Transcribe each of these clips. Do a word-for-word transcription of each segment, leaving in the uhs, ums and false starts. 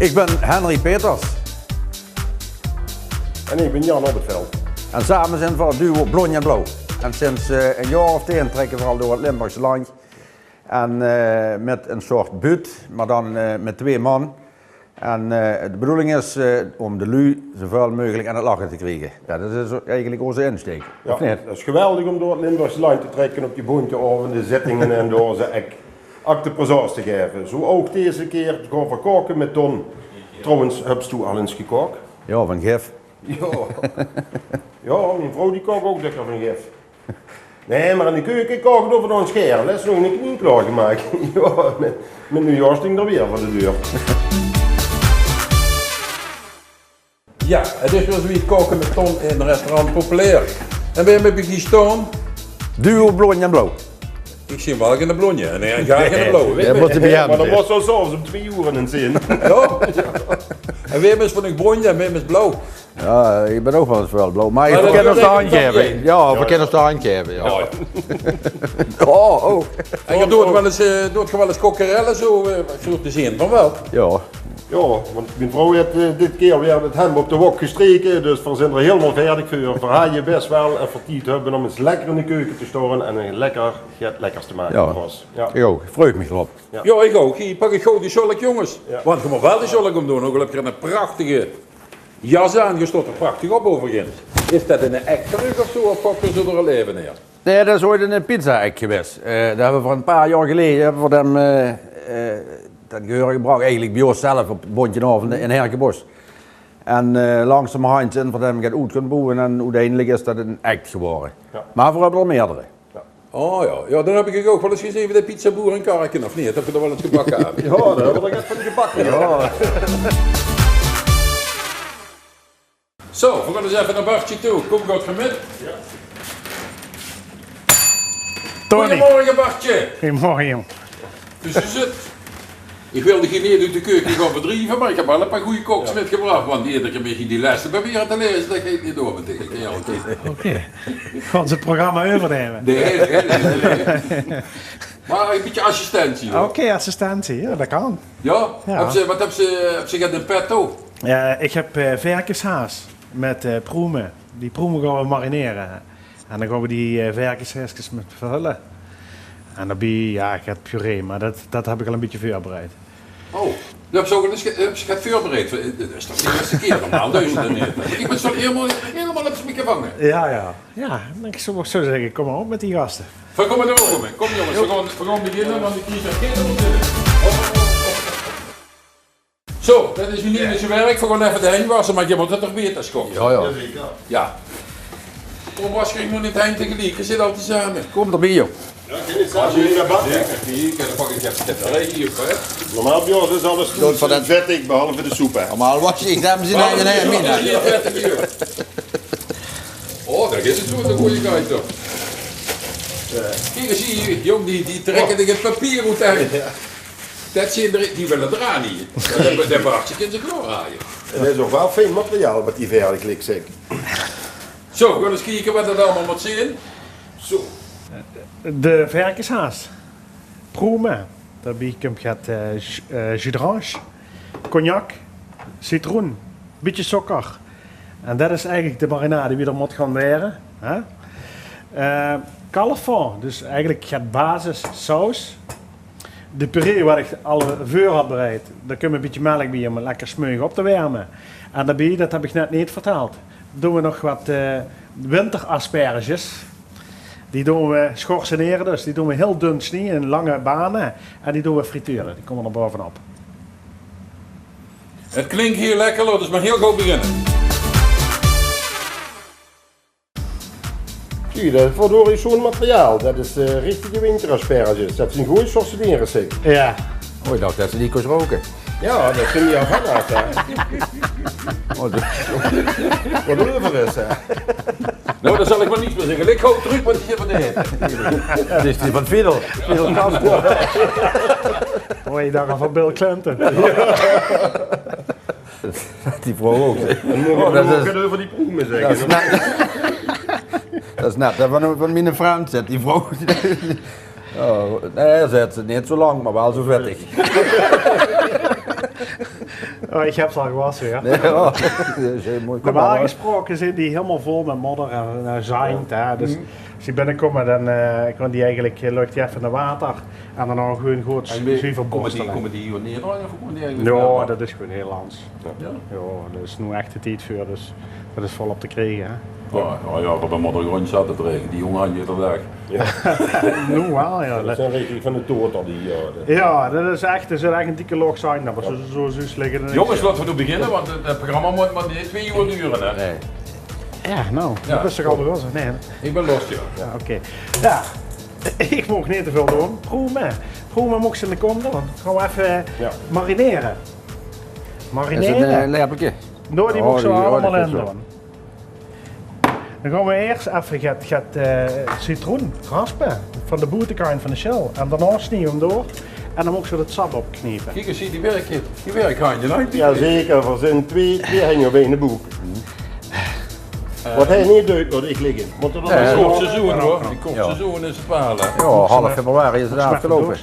Ich bön Henry Peters. En ich bön Jan Op 't Veld. En same zeen v'r 't duo Blondj en Blauw. En sinds, eh, ein jaor of tieën trèkke v'r al door 't Limburgse landj. En, eh, mit ein soort buut, mer dan, eh, mit twee man. En, eh, de bedoeling is, eh, óm de luuj zoväöl meugelik aan 't lache te kriege. Det is dus eigelik ózze insteek, of neet? Jao, det is geweldig óm door 't Limburgse landj te trèkke op die bóntje aovende, zittinge en door ze ek acte présence te gaeve. Zoe ouch deze kier, gaon v'r kaoke mit Ton. Trouwens, höbs doe al ins gekaok? Jao, van gif. Jao. Jao, mien vrouw die kaok ouch dökker van gif. Nae, mer in de keuke kaok ich nog van ós sjaer. Lèts nog ein knie klaorgemaak. Jao, mit, mit nuujjaor sting d'r weer veur de deur. Jao, 't is weer zoe wie 't kaoke mit Ton in restaurant Populair. En wae höb ich hie staon? Duo Blondj en Blauw. Ich zeen waal geine blondje en gaar geine blauwe. Mer dan mós se zelfs óm twee oere in zeen. Jao. En wae is van uch blondj en wae is blauw? Jao, ich bön ouch waal ins väöl blauw. Mer v'r kinne ós de handj gaeve. Jao, v'r kinne ós de handj gaeve, jao. Oh, oh. En doot geer waal ins, eh, doot geer waal ins kokkerelle zoe, eh, zoe te zeen van waal? Jao. Jao, want mien vrouw haet, eh, dit kier weer 't hemd op de wok gestreke, dus v'r zeen d'r hielemaol veerdig veur. V'r haje bès waal effe tied höbbe óm ins lekker in de keuke te staon en ein lekker, get lekkers te make veur ós. Jao. Jao, ich vreug mich d'rop. Jao, ich ouch. Hie, pak ich gaw die sjolk, jónges. Jao. Want geer mót waal de sjolk óm doon, ouch al höb geer ein prachtige jas aan, geer staot d'r prachtig op euverigens. Is det ein act trök of zoe, of kómp geer zoe door 't laeve haer? Nae, det is oeats ein pizza-act gewaes. Eh, det höbbe v'r ein paar jaor geleje, höbbe v'r dem, eh, eh, ten gehore gebrach, eigelik bie ós zelf op Bóntje Aovende in Herkenbosch. En, eh, langzamerhandj zeen v'r dem get oet gaon boewe en oeteindelik is det ein act gewore. Jao. Mer v'r höbbe d'r meerdere. Jao. Oh jao, jao, dan höb ich ouch waal ins gezeen bie de pizzaboer in Karken, of neet? Det v'r dao waal ins gebakke höbbe. Jao, dao höbbe v'r get van gebakke, jao. Jao. Zo, v'r gaon ins effe nao Bartje toe. Kóm, gaot geer mit? Tony. Gojemorge, Bartje. Gojemorge, jóng. Dus is 't. Ich wil dich hie neet oet de keuke gaon verdrieve, mer ich höb waal ein paar gooj koks mitgebrach, want eder kier begin ich die lèste papiere te laeze, det geit neet door mit dich. Oké. Gaon ze 't programma euvernumme? Nae, nae, nae, nae. Mer ein bietje assistentie, huur. Oké, assistentie, jao, det kan. Jao? Jao. Höbs se, waat höbs se, höbs se get in petto? Eh, ich höb, eh, verkeshaas mit, eh, proeme. Die proeme gaon v'r marinere. En dan gaon v'r die, eh, verkeshaeskes mit vervölle. En daobie, jao, ich höb puree, mer det, det höb ich al ein bietje veurbereid. Oh, doe höbs ouch al ins ge-, höbs get veurbereid. Det is toch de ierste kier, normaal doon ze det neet. Ich bön zo hielemaol, hielemaol höbs se mich gevange. Jao, jao. Jao, dan zou ich zo zègke, kóm mer op mit die gaste. V'r kómme d'r ouch mit. Kóm jónges, v'r gaon, v'r gaon beginne, want ich krieg d'r gein zin in. Oh, oh, oh, oh. Zo, det is mien ieësjte werk. V'r gaon effe de henj wasse, mer geer mót det toch weite, Sjors? Jao, jao. Jao. Kóm, waas geer neet de henj tegeliek? Geer zit altied same. Kóm d'rbie, jóng. Jao, geer zit same in de bak. Zeker, zeker. Dan pak ich effe de rij hie, hè. Normaal bie ós is alles vettig, behalve de soep, hè. Normaal was ich, dames en heren, hè, Mina. Oh, dao geit 't good, de gooje guy toch. Kiek ins hie, jóng, die, die trèkke dich 't papier oet de henj. Det zeen d'r, die wille d'r aan hie. Det, det Bartje kin ze klaorhaje. 't Is ouch waal fijn materiaal waat hie veur dich ligk, zèk. Zo, v'r gaon ins kieke waat det allemaol mót zeen. Zo. De verkeshaas. Proeme. Daobie kump get, eh, jus, eh, jus d'orange. Cognac. Citroen. Bietje sókker. En det is eigelik de marinade wie d'r mót gaon waere, hè? Eh, kalfsvaon, dus eigelik get basissaus. De puree waat ich al veur had bereid, dao kump e bietje mèlk bie óm 't lekker smeug op te werme. En daobie, det höb ich net neet vertèld, doon v'r nog get, eh, winterasperges. Die doon v'r sjorsenere, dus die doon v'r hiel dun snieje in lange bane en die doon v'r friteure. Die kómme d'r baovenop. 't Klink hiel lekker, laot ós mer hiel gaw beginne. Zuus se, det is verdorie sjoon materiaal. Det is, eh, richtige winterasperges. Det zeen gooj sjorsenere, zèk. Jao. Oh, ich dach det se die kós rouke. Jao, det zeen die al van aaf, hè. Oh, det... Waat euver is, hè. Noe, dan zal ich mer niks mie zègke. Ich gaon trök mit die van de... 't Is die van Fidel. Fidel Castro. Oh, ich dach al van Bill Clinton. Die vrouw ouch. En dan mót ich nog get euver die proeme zègke. Det is net, det is net, det van, van miene vrundj, zaet die vrouw. Oh, nae, zaet ze, neet zo lang, mer waal zo vettig. Oh, ich höb ze al gewasse, jao. Nae, jao. Det is hiel mooi. Normaal gespraoke zeen die hielemaol vol mit modder en, eh, zand, hè. Dus es die binnekómme, dan, eh, kan die eigelik, eh, lucht die effe nao water en dan ouch gewoon good zuver borstele. Kómme die hie neer of kómme die eigelik... Jao, det is gewoon hiel lands. Jao, det is noe ech de tied veur, dus det is volop te kriege, hè. Jao, jao, jao, v'r höbbe moddergróndj zat te drejje. Die jóng hant ieder daag. Noe waal, jao. Det zeen richting van de Toot al die, jao. Jao, det is ech, d'r zit ech ein dikke laog zand op. Zoe, zoe zuus ligke. Jónges, laote v'r noe beginne, want 't, 't programma mót mer neet twee oer dore, hè? Nae. Jao, noe, det is toch al begosse? Nae. Ich bön los, jao. Jao, oké. Jao, ich mót neet te väöl doon. Proeme. Proeme mót ich in de kóm doon. Gaon v'r effe marinere. Marinere. Is 't ein, eh, lepelke? Noe, die mót ich allemaol in doon. Dan gaon v'r iers effe get, get, eh, citroen raspe van de boetekantj van de sjel. En daonao snieje v'r 'm door. En dan mót ich 't sap opkniepe. Kiek ins, die wirk, die wirk, Hanj, hè? Jao, zeker. V'r zeen twee, twee henj op eine boek. Waat hae neet deit, laot ich ligke. Mót d'r dan... Nae, kort seizoen, huur. Die kort seizoen is 't waal, hè. Jao, half februari is 't aafgeloupe.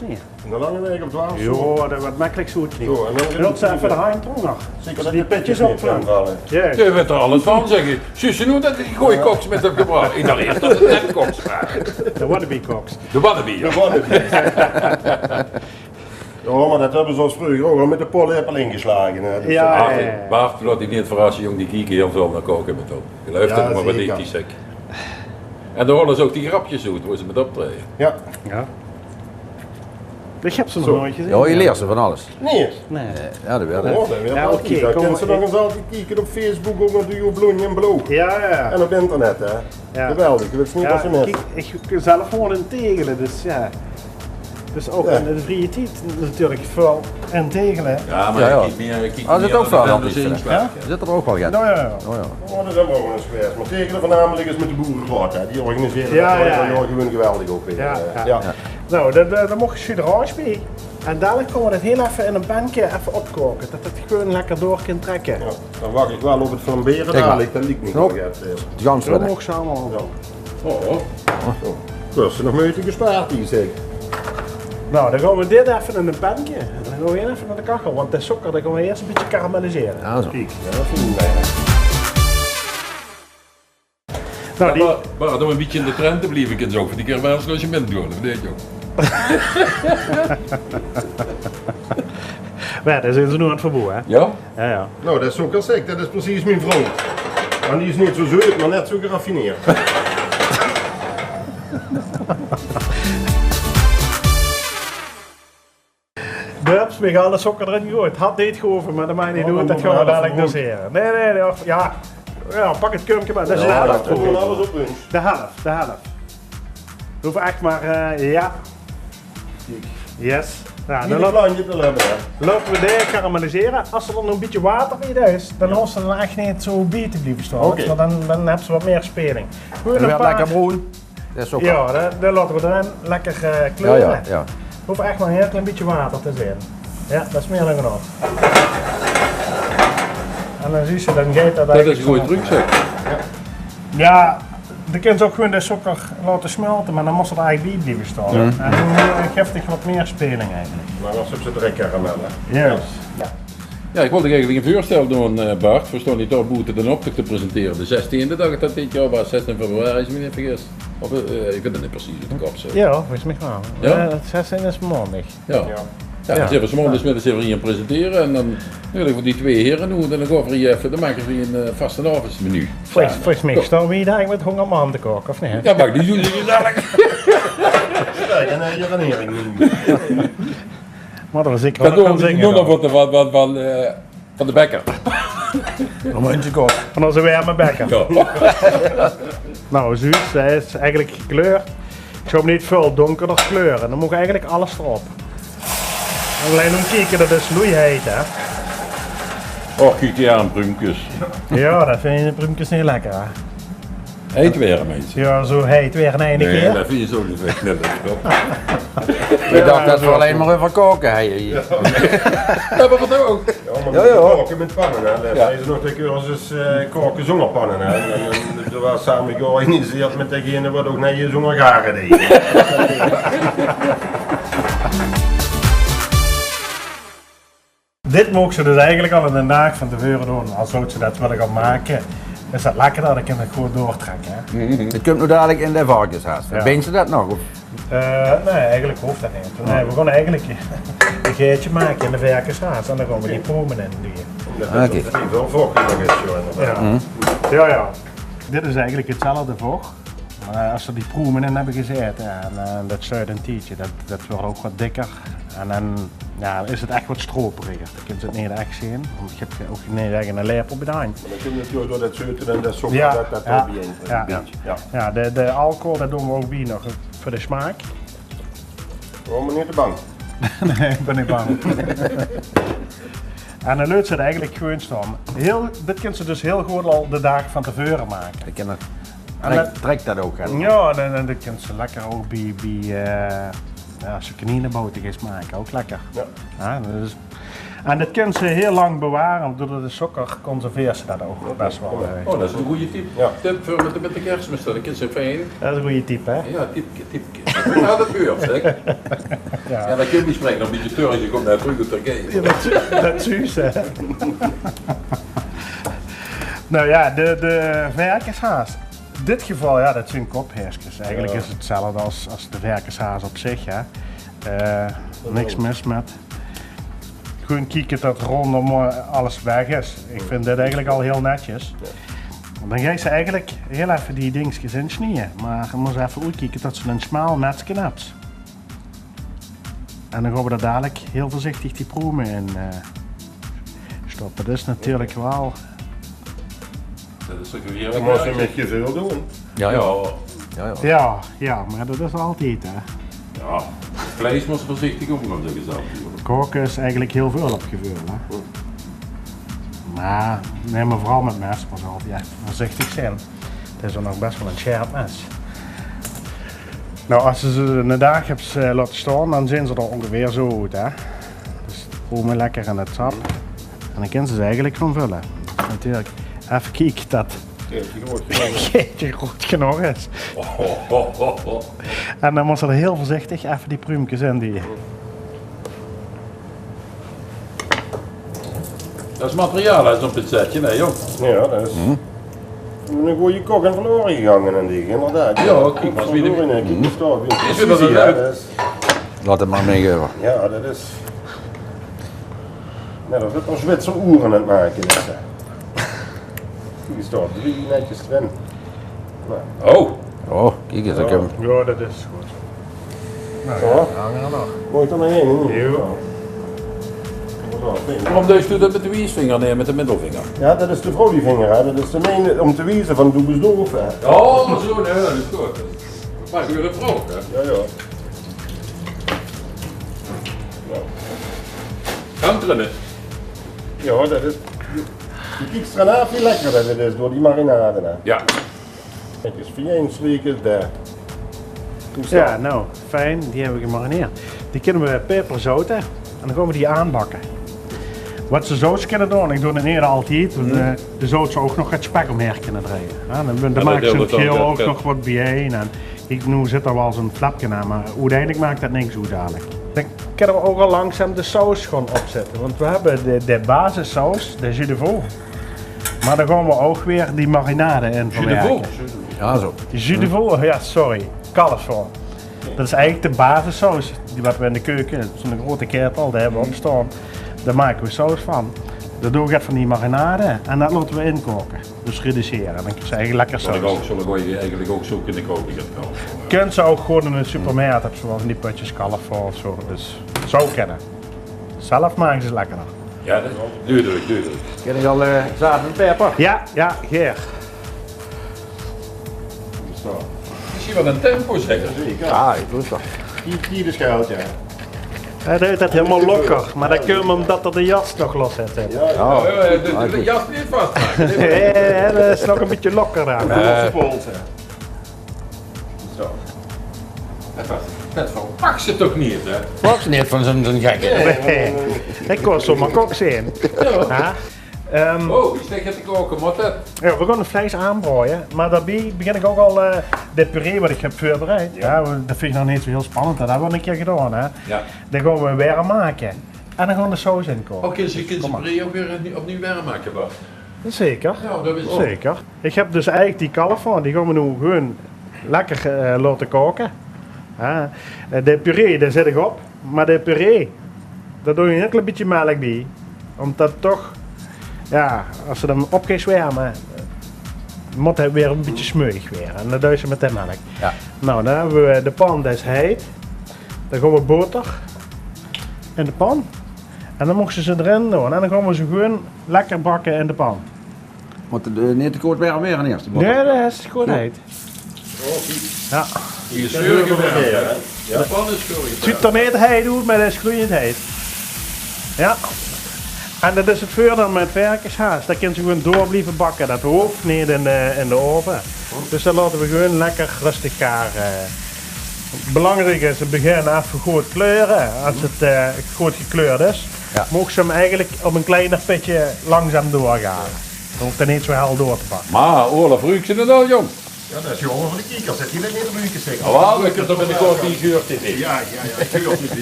Ein lange waeg op dwaas. Jao, det wuuert mekkelik zoe. Zoe, en dan wilt ze effe de handj d'rónger. Zeker det die pitjes op gaon valle. Juist. Dae weit d'r alles van, zèk ich. Zuus se noe det ich gooj koks mit höb gebrach? Ich dach iers det 't nep koks wore. De wannabe koks. De wannabe, jao. De wannabe. Jao, mer det höbbe ze ós vreuger ouch al mit de pollepel ingeslage, hè. Dus... Jao, jao, jao. Bart, laot dich neet verrasse, jóng, die kieke hiel väöl nao Koke mit Tom. Geluif 't mer, waat ich dich zèk. En dao haole ze ouch die grepkes oet, wo ze mit optraeje. Jao. Jao. Ich höb ze nog noeats gezeen. Jao, doe lieërs van alles. Nae. Nae. Jao, det waal. Oh, det waal. Jao, oké, kóm, kins se nog ins altied kieke op Facebook, ouch nao de Joe Blonje en Blauw. Jao, jao. En op internet, hè. Jao. Geweldig, det is neet... Jao, waat se misse. Kiek, ich zelf woon in Tegele, dus jao. Dus ouch in de vrieje tied natuurlik väöl in Tegele. Jao, mer ich kiek mier, ich kiek mier nao de Venlo Zeensweg. Zit d'r ouch waal get? Jao, jao, jao. Oh, jao. Oh, det is ouch waal ins gewaes. Mer Tegele veurnamelik is mit de boereraod, hè. Die organisere det gewoon geweldig op, hè. Jao, jao. Noe, dan, eh, dan mót ich jus de roos bie. En dalik gaon v'r det hiel effe in ein penke effe opkaoke. Det 't gewoon lekker door kin trèkke. Jao, dan wach ich waal op 't flambere dalik. Det liek mich waal get, eh. Jao, det mót allemaol. Jao. Oh, oh. Zo. Kós se nog meujte gespaard hie, zèk. Noe, dan gaon v'r dit effe in ein penke. En dan gaon v'r hie effe nao de kachel, want de sókker, dae gaon v'r iers ein bietje karamellisere. Jao, zo. Kiek, jao, det vinj ich fijn. Noe, die... Mer, mer óm ein bietje in de trend te blieve, kins se ouch veur die keer waal ins logement doon, of neet, jóng? Mer jao, det is noe aan 't verboewe, hè? Jao? Jao, jao. Noe, det is zoe, zèk, det is precies mien vrouw. En die is neet zoe zeut, mer net zoe geraffineerd. Doe höbs mich alle sókker d'rin gegoejd. Had neet gehoeve, mer det maag neet oet. Det gaon v'r dalik dosere. Nae, nae, nae, och, jao. Jao, pak 't kumke mer. Det is de helf. Jao, det is alles op wins. De helf, de helf. Hoof ech mer, eh, jao. Yes. Jao, dan laote v'r die karamellisere. Es d'r dan nog 'n bietje water bie is, dan hoof ze dan ech neet zoe bie te blieve staon. Oké. Want dan, dan höbs se get mieë speling. Gewoon 'n paar... Lekker broen. Det is ouch... Jao, det, det laote v'r d'rin lekker, eh, kleure. Jao, jao, jao. Hoof ech mer 'n hiel klein bietje water te zeen. Jao, det is mieë dan genóg. En dan zuus se, dan geit det... Det is 'n gooj truc, zèk. Jao, dan kins se ouch gewoon de sókker laote smelte, mer dan mós se d'r eigelik bie blieve staon. Jao. En dan, eh, guf 't get mieë speling eigelik. Mer dan höbs se drie karamelle. Juist. Jao. Jao, ich wól dich eigelik 'n veurstel doon, eh, Bart. Veer staon hie toch boete d'n optoch te presentere. De zestieënde daag det dit jaor waas, zestieën februari, es ich mich neet vergis. Of, eh, ich weit 't neet precies oet de kop, zo. Jao, volges mich waal. Jao? Eh, zestieën is maondig. Jao. Jao. Jao, dan zeen v'r 's maondigs middes zeen v'r hie aan 't presentere en dan nodig v'r die twee hiere oet en dan gaon v'r hie effe, dan make v'r hie 'n, eh, vastenaovendsmenu. Volges, volges mich staon v'r hie eigelik mit hóngerd man te kaoke, of neet? Jao, mer die doon ze gezellig. Jao, en, eh, hie 'n hering. Mer det waas zeker... Det doon v'r nog van, van, van, eh, Van de bekker. Van ózze werme bekker. Jao. Noe, zuus, hae is eigelik gekleurd. Ich zou 'm neet väöl dónkerder kleure. Dan mót eigelik alles d'rop. Allein óm kieke, det is loeiheit, hè. Och, kiek die aan, pruumkes. Jao, det vinje de pruumkes neet lekker, hè. Heit waere, mins. Jao, zoe heit waere in eine kier. Nae, det vinje ze ouch neet lekker. Ich dach det v'r allein mer euver kaoke hawwe hie. Jao, mer waat ouch. Jao, jao. Kaoke mit panne, hè. Dao is nog de cursus, eh, kaoke zónger panne, hè. En, en, en det waas same georganiseerd mit degene waat ouch neet zónger gare deej. Dit moogs se dus eigelik al 'nen daag van te veure doon. Es zouws se det wille gaon make, is det lekkerder, dan kins se 't good doortrèkke, hè? 't Kump noe dalik in de varkeshaas. Ja. Binds se det nog? Of? Eh, nae, eigelik hoof det neet. Nae, we gaon eigelik e geitje make in de verkeshaas en dan gaon we die proeme in doon. Oké. Det is nog väöl vochtiger, joh, inderdaad. Ja. Ja, ja. Dit is eigelik 'tzelfde voch. Mer es ze die proeme in höbbe gezaete, ja, en, eh, det zuut ein tiedje, det, det wuuert ouch get dikker. En dan, ja, is 't ech get stroperiger. Dan kins se 't neet ech zeen, want ich höb ouch neet ech eine lepel bie de hand. Mer det kump natuurlik door det zeute en det sókker, ja, det, det ja, d'r bie in, ja, ein bietje. Ja. Ja, de, de alcohol, det doon we ouch bie nog veur de smaak. Waer mer neet te bang. Nae, ich bön neet bang. En dan leut se 't eigelik gewoon staon. Hiel, dit kins se dus hiel good al de daag van te veure make. Ich kin 't En trèk, det trèk det ouch, hè? Ja, en, en det kins se lekker ouch bie, bie, eh, ja, es se knieneboter geis make, ouch lekker. Ja. Ja, det is, en det kins se hiel lang beware, want door de sókker conserveers se det ouch bès waal, eh. Oh, det is ein goje tip. Ja. Tip veur mit de, mit de Kersmis, det kins se fijn. Det is ein goje tip, hè? Ja, tipke, tipke. Ja, det huuert, hè? Ja. Ja, dan kins se spreke op die Turkse, ich kóm net trök oet Turkije. Ja, det, det zuus se, hè? Nou ja, de, de verkeshaas. In dit geval, ja, det zeen kophaeskes. Eigelik is 't 'tzelfde es, es de verkeshaas op zich, hè. Eh, niks mis mit. Gewoon kieke det róndom, eh, alles weg is. Ich vinj dit eigelik al hiel netjes. Dan geis se eigelik hiel effe die dingskes insnieje. Mer dan mós se effe oetkieke det se ein smaal netske höbs. En dan gaon we dao dalik hiel veurzichtig die proeme in, eh, stoppe. Det is natuurlik waal. Det is ouch weer. Dan mós se mit geveul doon. Ja, ja. Ja, ja. Ja, ja, mer det is altied, hè. Ja, vleis mós se veurzichtig ómgaon, zègke ze altied. Kaoke is eigelik hiel väöl op geveul, hè. Mer, nae, mer veural mit mes mós se altied ech veurzichtig zeen. 't Is ouch nog bès waal ein sjerp mes. Nou, es se ze 'nen daag höbs, eh, laote staon, dan zeen ze d'r óngeveer zo oet, hè. Dus de proeme lekker in 't sap. En dan kins se ze eigelik gaon vulle. Natuurlik, effe kieke det 't gaatje groot genóg is. En dan mós se d'r hiel veurzichtig effe die pruumkes in die Det is materiaal, hè, zo'n pizzetje, hè, jóng? Ja, det is ein goje kok in verlore gegange, en die, inderdaad. Ja, kiek mer, wie de... Verdorie, kiek, die steit weer precies, ja, det is... Laot 't mer mètgeve. Ja, det is... Nae, det is ein Zwitser oer aan 't make, dus, hè. Die steit drie netjes d'rin. Oh. Oh, kiek ins, ich höb 'm. Ja, det is good. Nou, ja, hanger nog. Mót ich d'r nog ein in? Ja. Waorom deis doe det mit de wiesvinger, nae, mit de middelvinger? Ja, det is de vrouwdievinger, hè. Det is de ein óm te wieze van doe bès doof, hè. Oh, zo, nae, det is good. Det maak ich weer de vrouw, hè. Ja, ja. Kankere. Ja, det is, doe kieks d'raan aaf wie lekker det 't is door die marinade, hè. Ja. 't Is fijn slieke, de... Ja, nou, fijn, die höbbe we gemarineerd. Die kinne we peperzoute en dan gaon we die aanbakke. Waat ze zouws kinne doon, ich doon 't neet altied, want, eh, de zouws ouch nog get spek ómhaer kinne drejje. Ja, dan, dan maaks se 't geheel ouch nog get bie-ein. En kiek, noe zit d'r waal zo'n flapke aan, mer oeteindelik maak det niks oet dalik. Dan kinne we ouch al langzaam de saus gaon opzètte, want we höbbe de, de basissaus, de jus de veau. Mer dan gaon we ouch weer die marinade in verwerke. Jus de veau? Ja, zo. Jus de veau, ja, sorry. Kalfsvaol. Det is eigelik de basissaus die waat we in de keuke, zo'n grote ketel, dao höbbe we op staon. Dao make we saus van. Dao doon we get van die marinade en det laote we inkaoke. Dus reducere. Dan kins se eigelik lekker saus. Zól ich ouch, zól ich eigelik ouch zo kinne kaoke, det kan. Kins se ouch gewoon in de supermarkt, höbs se waal van die pötjes kalfsvaol of zo. Dus zou kinne. Zelf make ze 't lekkerder. Ja, det is dudelik, dudelik. Kin ich al, eh, zaat mit peper? Ja, ja, gaer. Zo. Is hie waal ein tempo, zègke? Ja, ich doon 't toch. Die, die is geld, ja. Hae deit det hielemaol lokker, mer det kump ómdet d'r de jas nog los zit, hè. Ja, ja. Ja, ja, de, de jas neet vasmake. Nae, det is nog ein bietje lokker aan. Zo. Det was, det verwachs se toch neet, hè? Verwachs se neet van zo'n, zo'n gekke. Nae, nae, nae. Ich kós zomaar kok zeen. Ja. Hè? Ehm, oh, ich zègk 't, ich ouch, mót det? Ja, we gaon 't vleis aanbraoje, mer daobie begin ich ouch al, eh, de puree waat ich höb veurbereid. Ja. Ja, we, det vinj ich nog neet zo hiel spannend, det höbbe we al ein kier gedaon, hè. Ja. Dan gaon we 'm werm make. En dan gaon de saus inkoke. Oké, dus je kunt de puree ook weer opnieuw, opnieuw warm maken, Bart. Zeker. Ja, dat is zeker. Ich höb dus eigelik die kalf, die gaon we noe gewoon lekker eh, laote koke. Ja. Eh, de puree, dao zit ich op. Maar de puree, dao doon ich ein hiel klein bietje melk bie. Ómdat toch, ja, as ze dan op geis werme, mót 't weer ein bietje smeuig waere. En dat doon ze mit de melk. Ja. Nou, dan höbbe we de pan, die is heit. Dan gaon we boter in de pan. En dan moge ze d'rin doon. En dan gaon we ze gewoon lekker bakke in de pan. Mót 't eh, neet te koud waere, waere eerst, de boter? Nee, dat is good heit. Ja. Die is keurig gewermd, hè? Ja. De pan is keurig gewermd. Zuut d'r neet heit oet, maar dat is gloeiend heit. Ja. En dat is 't veurdeil mit verkeshaas. Dat kins se gewoon door blieve bakke. Dat hoof neet in de, in de ove. Dus dat laote we gewoon lekker rustig gare. Belangriek is, 't begin effe good kleure. As 't eh, good gekleurd is, ja, moogs se 'm eigelik op ein kleiner pitje langzaam doorgare. Dan hoof 't neet zo hel door te bakke. Maar Olaf, ruuks se 't al, jóng? Ja, dat is jaomer veur de kiekers, dat die dat neet ruke, zeker. Jawel, ich höb d'r binnekoort die geur-tv. Ja, ja, ja, geur-tv.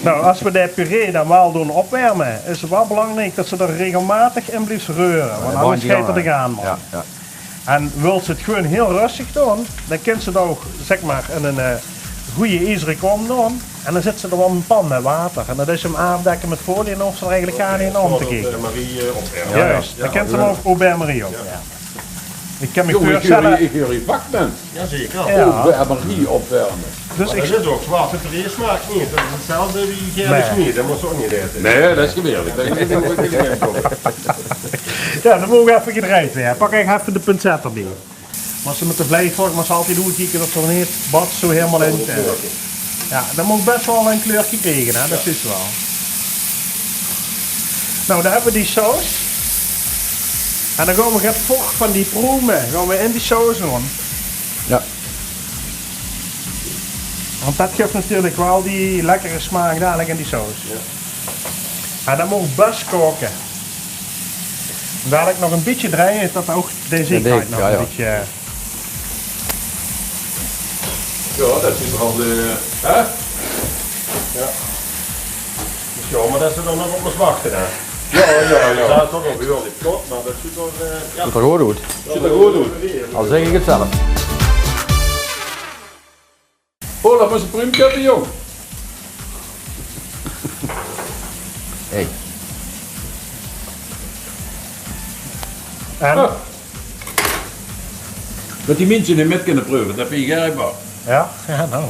Nou, as we de puree dan waal doon opwerme, is 't waal belangriek dat se d'r regelmatig in bliefs reure, want angers geit 'r de gaan, man. Ja, ja. En wils se 't gewoon hiel rustig doon, dan kins se 't ouch, zeg maar, in ein eh, goeie iezere kom doon. En dan zits se d'r waal ein pan mit water. En dan duis se 'm aafdekke mit folie en dan hoofs se d'r eigelik gaar neet in óm te kieke. Juist, dan kins se 'm ouch au bain-marie opwerme. Ich kan mich veurstelle. Ich huur hie vakman. Jazeker. Ja. Au bain-marie opwerme. Dus ich... Dat is ouch zwaar te vrees, smaak neet. Dat is 'tzelfde wie gaer gesneje. Dat mós se ouch neet aete. Nee, dat is gefieërlik. Dat is... Ja, dan mót effe gedrejd waere. Pak ich effe de pincet d'rbie. Mós se mit de vleisvork mós se altied oetkieke dat ze d'r neet bats zo hielemaol in zit. Ja, dat mót bès waal ein kleurke kriege, hè, dat zuus se waal. Nou, dan höbbe we die saus. En dan gaon we 't voch van die proeme gaon we in die saus doon. Ja. Want dat guf natuurlik waal die lekkere smaak dalik in die saus. Ja. En dat mót bès koke. Dalik nog ein bietje drejje, dat ouch de zekerheid nog ein bietje... Ja, dat is waal de, hè? Ja. Is jaomer dat se dan nog op mós wachte, hè? Ja, ja, ja. Dat is toch waal behuurlik vlot, maar dat zuut d'r eh, ja. Zuut d'r good oet. Zuut d'r good oet. Al zeg ich 't zelf. Olaf, mós se ein pruumke höbbe, jóng. Hey. En? Ah. Dat die minse neet mit kinne preuve, dat vinj ich erg, Bart. Ja, ja, nou.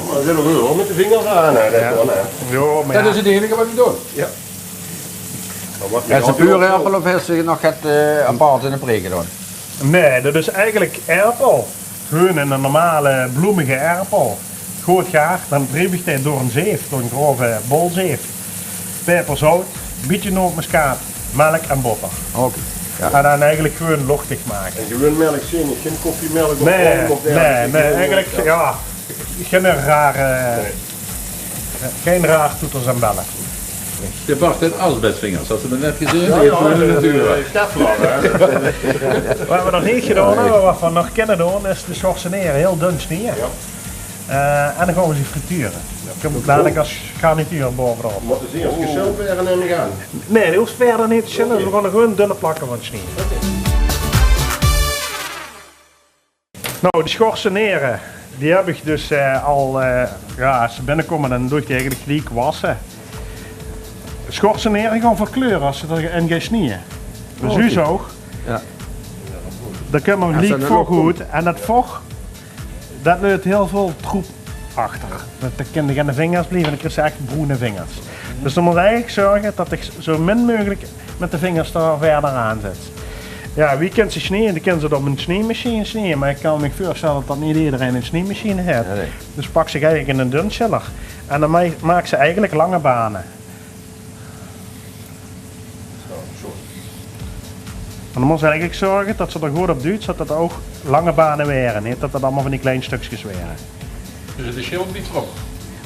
Maar ze höbbe waal mit de vingers aan, hè, dat gewoon, hè. Ja, maar dat is 't enige wat ich doon. Ja. Is 't puur erpel of is 't nog get eh, apart in de puree gedoon? Nee, dat is eigelik erpel. Gewoon ein normale bloemige erpel. Good gaar, dan drief ich die door ein zeef, door ein grove bolzeef. Peper, zout, bietje nootmuskaat, melk en botter. Oké. Ja. En dan eigelik gewoon lochtig make. En gewoon melk, gein koffiemelk of... Nee, nee, eigelik, ja, gein rare, gein raar toeters en belle. De Bart haet asbesvingers, has se dat net gezeen? Ja, ja, de, de Teflon, hè. Wat we nog neet gedaon höbbe, wat we nog kinne doon, is de schorsenere hiel dun snieje. Ja. Eh, en dan gaon we ze friture. Kump dalik as garnituur baovenop. Mótte ze ieërs gesjild waere, num ich aan? Nee, die hoofs se wiejer neet te sjille. We gaon d'r gewoon dunne plakke van snieje. Oké. Nou, die schorsenere, die höb ich dus eh, al, eh, ja, as ze binnekómme, dan doon ich die eigelik geliek wasse. Schorsenere gaon verkleure as se d'r in geis snieje. Dus... Oh, oké. Zo. Ja. Dan kump 'r geliek voch oet. En dat voch, dat leut hiel väöl troep achter. Dat, dat kinne geine vingers blieve, dan kriegs se ech broene vingers. Dus dan mós se eigelik zörge dat dich zo min meugelik mit de vingers d'r wiejer aan zits. Ja, wie kins se snieje? Dan kins se 't op ein sniemesjien snieje, maar ich kan mich veurstelle dat neet ederein ein sniemesjien haet. Nee, nee. Dus paks se eigelik ein dunschiller en dan ma-, maaks se eigelik lange bane. En dan mós se eigelik zörge dat se d'r good op duuts, dat 't ouch lange bane waere, neet dat 't allemaol van die klein stökskes waere. Dus de sjil blief d'rop?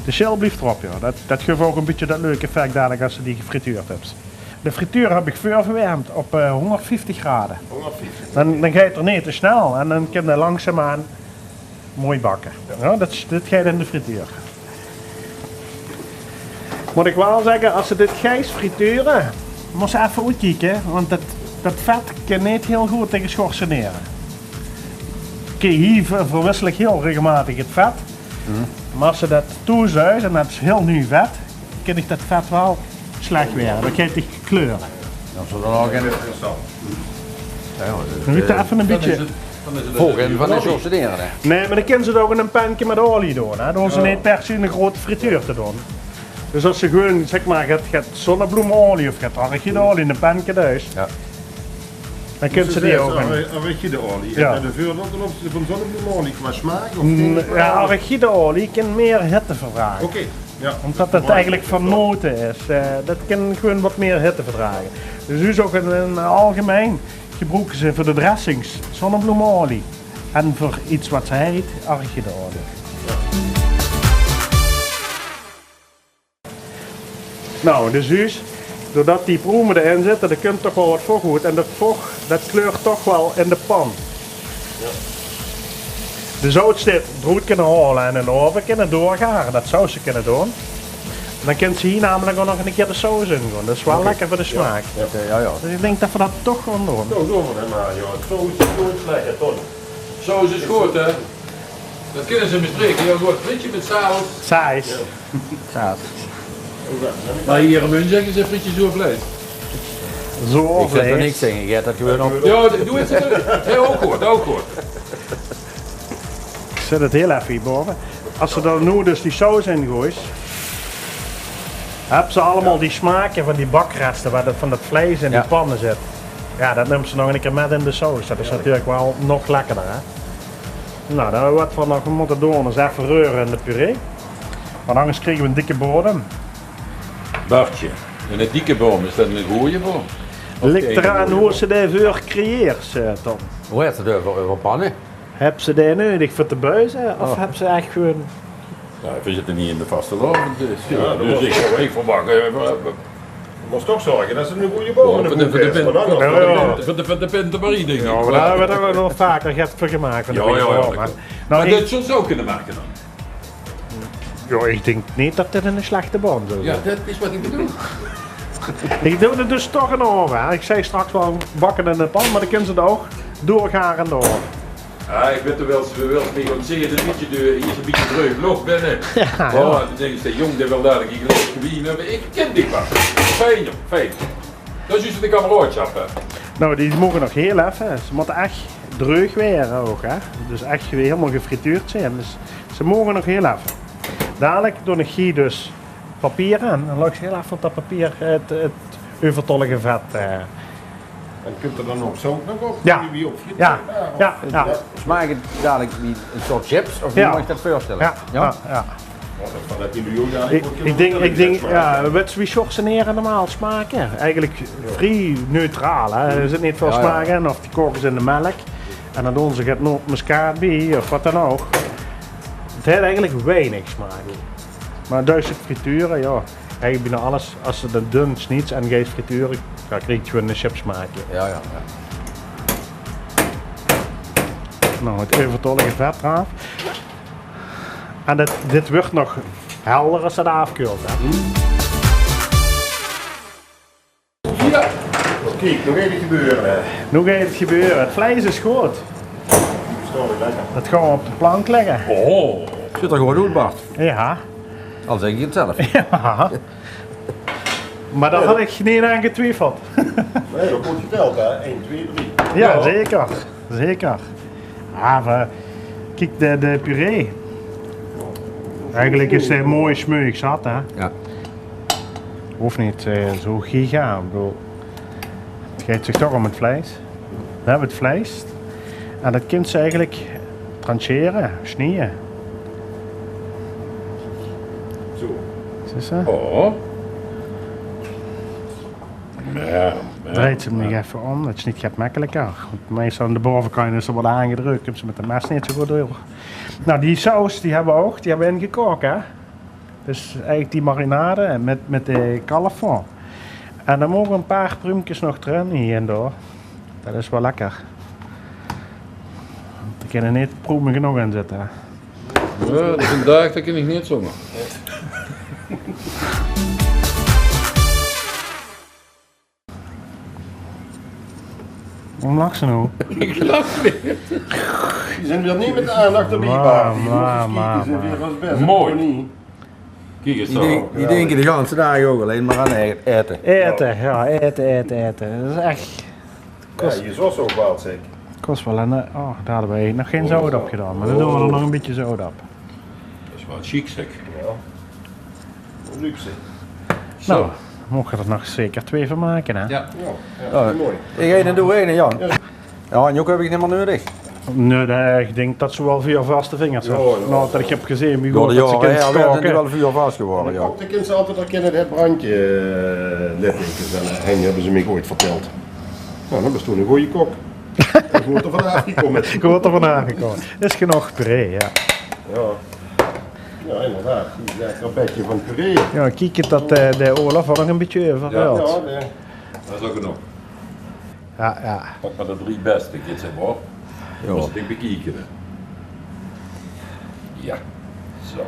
De sjil blief d'rop, ja. Dat, dat guf ouch ein bietje dat leuke effect dalik as se die gefrituurd höbs. De frituur höb ich veurverwermd op eh, hóngerdvieftig grade. Hóngerdvieftig. Dan, dan geit 'r neet te snel en dan kin 'r langzaamaan mooi bakke. Ja. Ja, dat, dit geit in de frituur. Mót ich waal zègke, es ze dit geis frituure, mós ze effe oetkieke, want det, det vet kin neet hiel good taenge sjorsenere. Oké, hie ver-, verwissel ich hiel regelmaotig 't vet. Mer es ze det toezuus en det is hiel nuuj vet, kin ich det vet waal slech waere. Det geit dich kleure. Noe mót effe e bietje. Volge van de sjorsenere, hè? Nae, mer dan kins se 't ouch in e penke mit olie doon, hè. Dan hoof se neet per se 'n groeate frituur te doon. Dus es se gewoon, zèk mer, get, get zonnebloemolie of get arachideolie in e penke duis, dan kins se die ouch in. Arachideolie. Jao. En de veurdeil ten opzichte van zonnebloemolie qua smaak of... Jao, arachideolie kin mier hitte verdrage. Oké. Jao. Ómdet 't eigelik van note is. Eh, det kin gewoon get mier hitte verdrage. Dus, dus ouch in, in 't algemein gebroeke ze veur de dressings zonnebloemolie. En veur get waat ze heit, arachideolie. Noe, dus, dus, doordet die proeme d'rin zitte, dao kump toch waal get voch oet. En det voch, det kleurt toch waal in de pan. De zoutstip d'roet kinne haole en in d'n ove kinne doorgare, det zouws se kinne doon. Dan kins se hie namelik ouch nog 'ne kier de saus in doon. Det is waal lekker veur de smaak. Jao, jao. Dus ich dink det v'r det toch gaon doon. Zo doon v'r det mer, jao. Saus is good, hè, Ton? Saus is good, hè? Det kinne ze in Mestreech hiel good. Frietje mit saus. Saus. Saus. Mer hie in Remunj zègke ze frietje zoervleis. Zoervleis. Ich zègk d'r niks taenge, ich haet det gewoon op. Jao, doe 't. Jao, ouch good, ouch good. Ich zèt 't hiel effe hie bove. Es se dan noe dus die saus ingoeis, höbs se allemaol die smake van die bakreste, waat det, van det vleis in die panne zit. Jao, det nums se nog 'ne kier mit in de saus. Det is natuurlik waal nog lekkerder, hè. Noe, dan waat v'r nog mótte doon is effe reure in de puree. Want angers kriege v'r 'ne dikke bodem. Bartje, 'ne dikke boom, is det 'ne goje boom? Lik d'raan wie se dae veur creëers, eh, Ton. Wie haet 't euver, euver panne? Höbs se dae neudig veur te buize of höbs se ech gewoon... Jao, v'r zitte hie in de vastelaovend, dus, dus ich, ich verwach, eh, v'r, v'r... Mós toch zörge det 't 'ne goje boum... Veur de, veur de pin-, veur de, veur de pintemarie, dink ich. Jao, mer dao höbbe v'r ouch nog vaker get veur gemaak, van de goje boum, hè. Mer det zóws se ouch kinne make dan. Jao, ich dink neet det dit 'ne slechte boum zów zeen. Jao, det is waat ich bedoel. Ich doon 't dus toch in de ove, hè. Ich zag straks waal bakke in de pan, mer dan kins se 't ouch doorgare in de ove. Jao, ich weit waal, ze wille mich gaon zeen, 'n bietje de, hie is 'n bietje dreug loch binne. Jao, jao. Oh, dan dink ich, dae jóng, dae wil dalik 'n glaas wien höbbe. Ich kin dich waal. Fijn, jóng, fijn. Det is dus de kameraodschap, hè. Noe, die moge nog hiel effe. Ze mótte ech dreug waere ouch, hè. Dus ech hielemaol gefrituurd zeen. Dus ze moge nog hiel effe. Dalik doon ich hie dus papier aan. Dan laot ich hiel effe op det papier 't, 't euvertollige vet, eh. En kump d'r dan nog zout nog op? Jao. Wie, wie op friet? Jao, jao, jao. Smaak 't dalik wie 'n soort chips, of wie mót ich det veurstelle? Jao, jao. Ich, ich dink, ich dink, jao, wèts se wie sjorsenere normaal smake? Eigelik vrie neutraal, hè. D'r zit neet väöl smaak in, of die kaoke ze in de mèlk. En dan doon ze get notemuskaat bie, of waat dan ouch. 't Haet eigelik weinig smaak. Mer duis 't friture, jao. Eigelik bienao alles, es se 't dun snieds en geis friture, dan krieg se gewoon 'ne chipssmaak. Jao, jao, jao. Noe, 't euvertollige vet d'raaf. En dit, dit wuuert nog helder es 't aafkeult, hè. Jao. Kiek, noe geit 't gebeure, hè. Noe geit 't gebeure. 't Vleis is good. Steit lekker. Det gaon v'r op de plank lègke. Oh. Zuut d'r good oet, Bart. Jao. Al zègk ich 't zelf. Jao. Mer dao had ich neet aan getwiefeld. Nae, det wuuert getèld, hè. Ein, twee, drie. Jao, zeker. Zeker. Ah, v'r, kiek, de, de puree. Eigelik is 't mooi smeug zat, hè? Jao. Hoof neet, eh, zo giga. Ich bedoel, 't geit zich toch óm 't vleis. V'r höbbe 't vleis. En det kins se eigelik tranchere, snieje. Zo. Zuus se? Oh. Jao, jao. Drejs se 'm nog effe óm, det is neet get mekkeliker. Want meistal aan de bovekantj is 'r waal aangedrök, kums se mit de mes neet zo good door. Noe, die saus, die höbbe v'r ouch, die höbbe v'r ingekaok, hè. Dus eigelik die marinade mit, mit de kalf. En dan moge 'n paar pruumkes nog d'rin, hie en dao. Det is waal lekker. Want d'r kinne neet pruume genóg in zitte, hè. Jao, det is 'n daag, dao kin ich neet zónger. Waorom lachs se noe? Ich lach neet. Die zeen weer neet mit de aandach d'rbie, Bart. Die mót ins kieke, ze zeen weer ós bès. Mooi. Kiek ins. Die dink-, die dinke de ganse daag ouch allein mer aan aete. Aete, jao, aete, aete, aete. Det is ech... Kos-, jao, je zós ouch waal, zèk. Kos waal ein, eh, oh, dao hadde v'r nog gein zout op gedaon, mer dan doon v'r d'r nog ein bietje zout op. Det is waal sjiek, zèk. Jao. Luxe. Noe, moge v'r d'r nog zeker twee van make, hè? Jao. Jao, jao, mooi. Ich ein en doe ein, Jan. Jao. Jao, en Joek höb ich neet mier neudig. Nae, nae, ich dink det ze waal vuurvaste vingers höbbe. Jao, jao. Noe, det ich höb gezeen wie good det ze kinne staoke. Jao, die waal vuurvas gewore, jao. Kók, dan kins se altied herkinne, 't brandje, eh, littekens. En, eh, Hein höbbe ze mich ooit vertèld. Noe, dan bös doe eine gooje kók. Ich mót d'r vanaaf gekómme. Ich mót d'r vanaaf gekómme. Is genóg puree, jao. Jao. Jao, inderdaad. Ein lekker bietje van puree. Jao, kiek, det, eh, de Olaf haet nog ein bietje euver. Jao, jao, nae. Det is ouch genóg. Jao, jao. Pak mer de drie bèste, kiek ins, hè. Jao. Mós se bekieke, hè. Jao. Zo.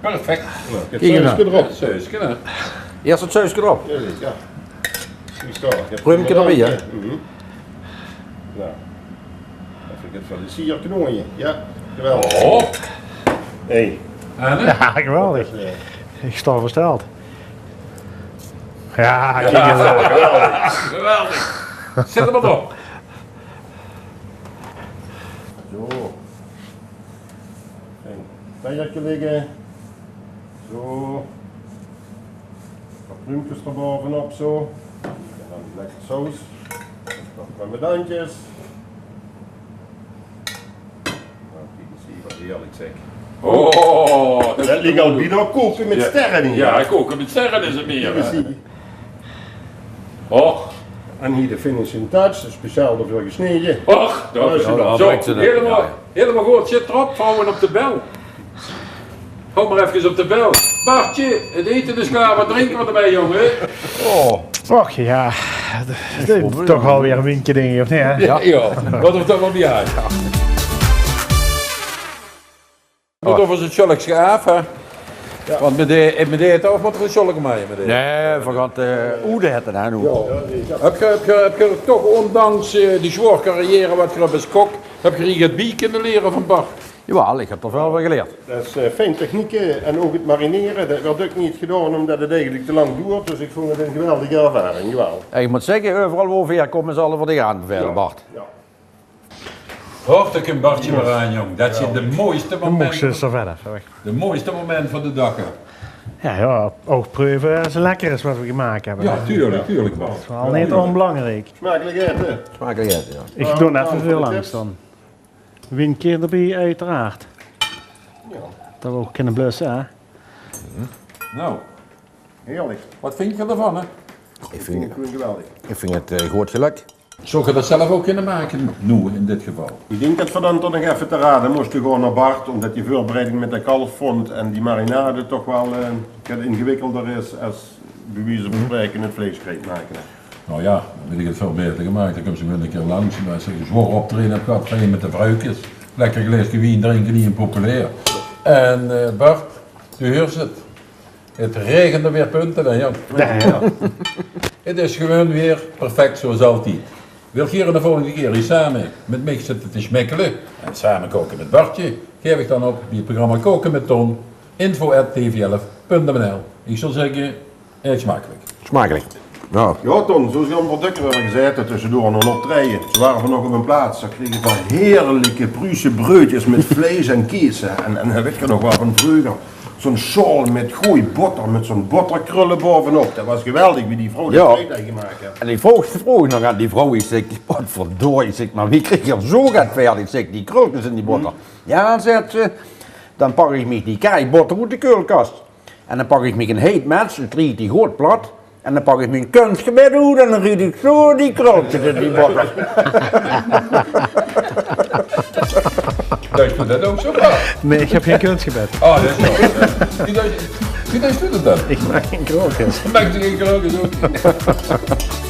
Perfect. Kiek ins. Sauske d'rop. Sauske, hè. Ieës 't sauske d'rop. Jao, zeker. Pruumke d'rbie, hè? Mhm. Noe. Effe get van de sier knooie. Jao, geweldig. Oh. Hey. Jao, geweldig. Ich staon versteld. Jao, kiek ins. Geweldig. Zèt 'm mer op. Zo. Ein beierke ligke. Zo. Ein paar pruumkes d'r baovenop, zo. En dan lekker saus. Nog parmesaantjes. Noe, kiek ins hie, waat hieërlik, zèk. Oh, det liek al bienao koke mit sterre hie. Jao, koke mit sterre is 't mieër, hè. Kiek ins hie. Och. En hie de finishing touch, speciaal d'rveur gesnede. Och, det is zo, hielemaol, hielemaol good. Zit d'rop, vouwe op de bel. Hou mer efkes op de bel. Bartje, 't ete is klaor, waat drinke v'r d'rbie, jóng? Oh. Och jao, det is toch waal weer ein wienke, dink ich, of neet, hè? Jao, jao. Waat of det waal bie is. Mót euver 't sjöllekske aaf, hè? Jao. Want mit de, mit de ete of mót 'r 'n sjölleke mit? Nae, v'r gaon 't, eh, oede hètte, hè, noe. Jao. Höb geer, höb geer, höb geer toch, óndanks, eh, die zwaor carrière waat geer höb es kok, höb geer hie get bie kinne liere van Bart? Jawaal, ich höb d'r väöl van gelierd. Det is, eh, fijn technieke en ouch 't marinere. Det wuuert ouch neet gedaon ómdet 't eigelik te lang doert. Dus ich vónj 't ein geweldige ervaring, jawaal. Ich mót zègke, euveral wo v'r hie kómme, zölle v'r dich aanbevele, Bart. Jao. Hoor, dao kump Bartje weer aan, jóng. Det zeen de mooiste momente. De mooiste moment van de daag, hè. Jao, jao, ouch preuve es 't lekker is waat v'r gemaak höbbe. Jao, tuurlik, tuurlik, Bart. Det is waal neet ónbelangriek. Smakelik ete. Smakelik ete, jao. Ich doon effe väöl langs dan. Wienke d'rbie, oeteraard. Jao. Det v'r ouch kinne blusse, hè. Noe. Heerlik. Waat vinj geer d'rvan, hè? Ich vinj 't, ich vinj 't, eh, good gelök. Zów geer det zelf ouch kinne make, noe, in dit geval? Ich dink det v'r dan toch nog effe te rade móste gaon nao Bart, ómdet die veurbereiding mit de kalf vónd en die marinade toch waal, eh, get ingewikkelder is es, bie wieze van spraeke, 't vleis gereed make. Noe jao, dan weit ich 't väöl baeter gemaak. Dan kums se weer ein kier langs, es se ein zwaor optraeje höbs gehad, gaon se mit de vruikes lekker ein glaeske wien drinke, hie in Populair. En, eh, Bart, doe huurs 't. 't Raegent d'r weer punte, hè, jóng? Jao, jao. 't Is gewoon weer perfect, zoeas altied. Wilt geer de volgende kier hie same mit mich zitte te smekkele en same kaoke mit Bartje? Gaef uch dan op bie 't programma Kaoke mit Ton, info at t v elf punt n l. Ich zou zègke, eet smakelik. Smakelik. Jao. Jao, Ton, zoeas ich al dèkker höb gezaete tössedoor nao 'n optraeje. Ze wore vanoch op 'n plaats, dao krege v'r heerlike Pruuse breudjes mit vleis en kees, hè. En, en wèt geer nog waal van vreuger? Zoe'n sjaol mit gooj botter, mit zoe'n botterkrulle baovenop. Det waas geweldig wie die vrouw det breudje gemaak haet. En ich vroog, vroog nog aan die vrouw, ich zèk: "Potverdorie," zèk ich, "mer wie krieg geer zoe get vaerdig," zèk ich, "die krulkes in die botter?" "Jao," zaet ze, "dan pak ich mich die kaai botter oet de keulkas. En dan pak ich mich 'n heet mèts, en riet die good plat. En dan pak ich mien kunstgebit oet en dan riet ich zoe die krulkes in die botter." Deis doe det ouch zoe, Bart? Nae, ich höb gein kunstgebit. Oh, det is waor. Wie deis, wie deis doe det dan? Ich maak gein krulkes. Maaks doe gein krulkes ouch?